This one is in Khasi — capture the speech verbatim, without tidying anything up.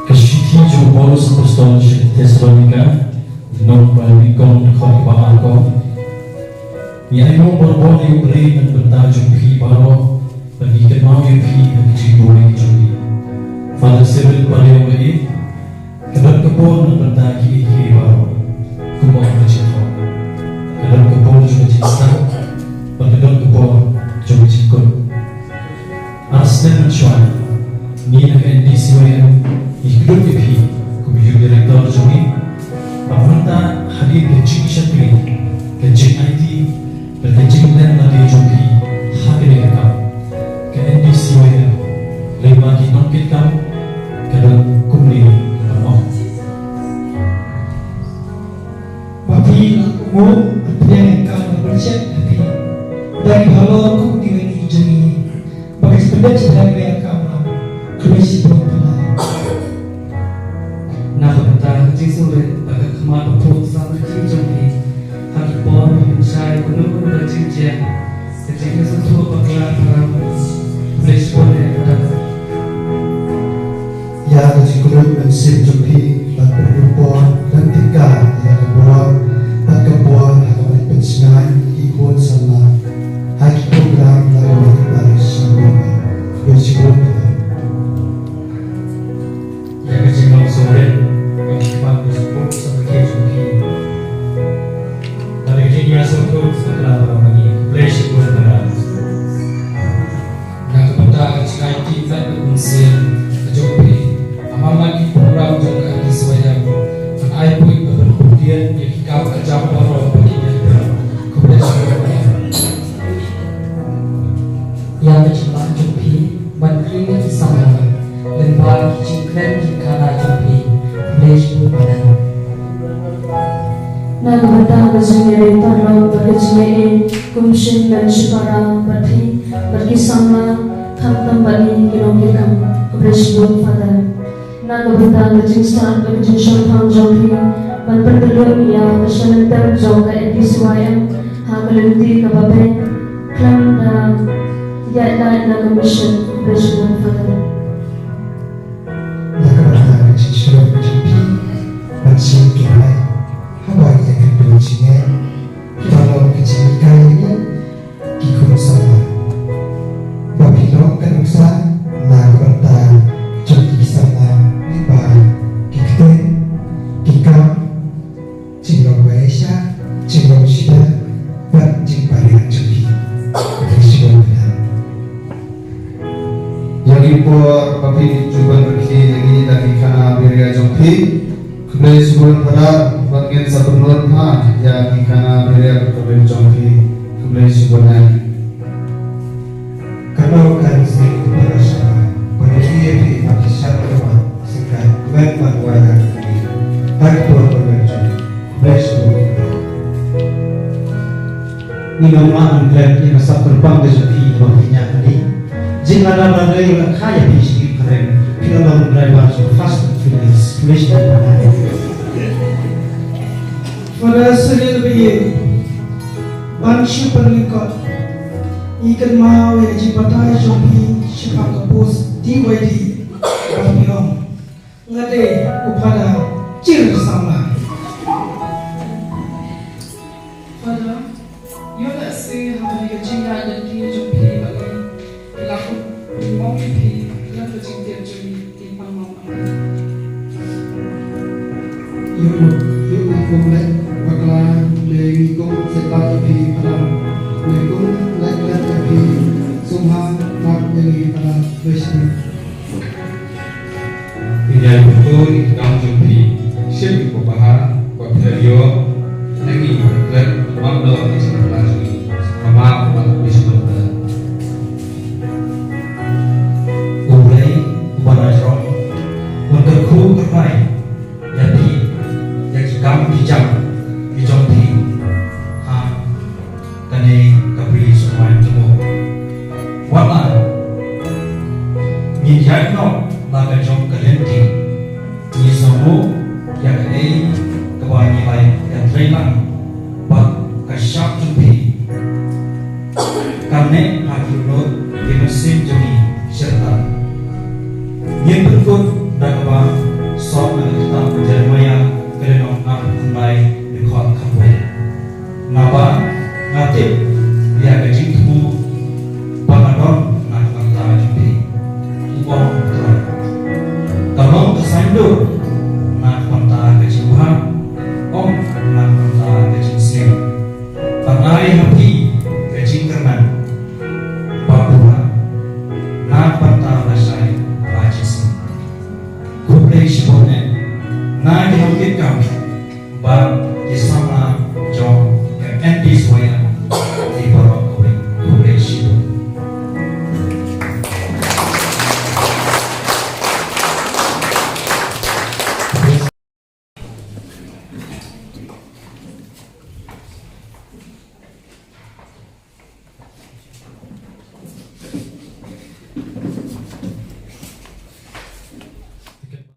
Ka shithi jong u Paulus Apostol sha ki Thessalonika, lynnong ba nyngkong, dkhot ba ar. Ngi ainguh barabor ïa U Blei na ka bynta jong phi baroh, ba ngi kynmaw ïa phi ha ki jingduwai jong ngi. Father Cyril Barrio, ka don ka por na ka bynta kiei kiei baroh, kumba ong ka jingthoh. Ka don ka por jong ka jingstad, bad ka don ka por jong ka jingkut. Ar snem mynshuwa, ngi na ka N D C Y M ngi kdup ïa phi kum u Youth Director jong ngi. Bad mynta hadien ka jingshakri, ka jingaiti bad ka jingleh lade jong phi ha kane ka kam, ka N D C Y M lem bad ki nongkitkam ka don kumne ban ong. Ba phi la kohnguh, phi ïa ka kam ba pynshai ha phi. Dei halor kum u D Y D jong ngi. Ba ka jingpynbeit jingpynlong ïa ka kam ram. Khublei shibun Phadar. Na ka bynta ka jingsngewrit bad ka khmat ba phuh samrkhie jong phi ha ki por ba pynshai kumno kumno ka jingjia, ka jingïasngewthuh bakla Phadar. Khublei shibun ïa ka Phadar. Ïa ka jingkyrkhu mynsiem jong phi ban pynbor lem tyngka ïa ka bor bad ka bor ha ka ban pynsngew ki khun samla ha ki program la ka ban pynbor sha ka ban pynbor. Ïa ka jinglong sngewrit bad ka ban pynbor sha ka jong phi. Bad ka jingïasngewthuh bakla Phadar ma ngi. Khublei shibun Phadar. Na ka bynta ka jingaiti bad ka mynsiem ka jong phi, ha man la ki program jong ka N D C Y M, ban ai buit bad ban pyndiat ïa ki kam ka jam baroh ba ki ïa pynlong. Khublei shibun. Ïa ka jinglah jong phi ban kren ïa ki samla lyngba ki jingkren jingkhanna jong phi. Khublei shibun. Na ka bynta ka jingïadei paralok bad ka jingïaid kum shisien shipara bad phi bad ki samla, khamtam bad ngi ki nongkitkam. Khublei shibun Father. Na ka bynta ka jingstad bad ka jingshemphang jong phi ban pynkylluid ïa ka shnong jong ka N D C Y M ha ka lynti kaba beit khlem da ïaid lait na ka mission. Khublei shibun Father. Na ka bynta ka jingshlur ka jong phi ban shim ki rai haba ngi ïakynduh jingeh, kiba long ka jinghikai ïa ngi ki khun samla. Ba phi long ka nuksa na ka bynta jong ki samla lyngba ki ktien, ki kam, jinglong ba ïaishah, jinglong shisha bad jingpyrshah jong phi. Khublei shibun. Ïa ki por ba phi ju ban rkhie ïa ngi da ki khana biria jong phi. Khublei shibun Phadar, bad ngin sa pynlut ha ïa ki khana biria bad ka bor jong phi. Khublei shibun. Kano kan sing para shaba ba ïa phi ba ki shaba ba sing ka kmen ban wai da ki ha ki por ba jong phi. Khublei shibun. Ngi nang mah nang klet ïa ka sap kyrpang ka jong phi ba phi ñiah kali. Jing lada ba dei la kha ïa phi shi phareng, phi la long driver jong Fast and Furious. Khublei shibun. Father Cyril Beying, ban shu pynlyngkot, ngi kynmaw ïa ka jingbatai jong phi shaphang ka post D Y D ba phi long. Nga dei u Phadar Jir Samla. Phadar, ïoh lehse ha kane ka jingïaid lynti jong phi bad ngi, la kum u mong ïa phi lem ka jingtip jong ngi ki pangmong. Ïoh, ïoh, ïoh kum leh bakla, leh ngi kum setbah ïa phi Phadar. Leh kum leh leh ïa phi sumha, map ïa ngi Phadar. Khublei shibun. Phi ïai pyntur ïa ki kam jong phi, shim ïa ka bha ba phi la ïoh na ngi, phi klet ban map noh ïa ka jingpyllait jong ngi. Khublei shibun. U Blei uba la jrong un kyrkhu kyrhai ïa phi, ïa ki kam ki jam ki jong phi ha kane ka bri Sukhmain jong u. Wat la ngin ïaid noh la ka jong ka lynti, ngi sngewnguh ïa kaei kaba ngi la ïatreilang bad ka shap jong phi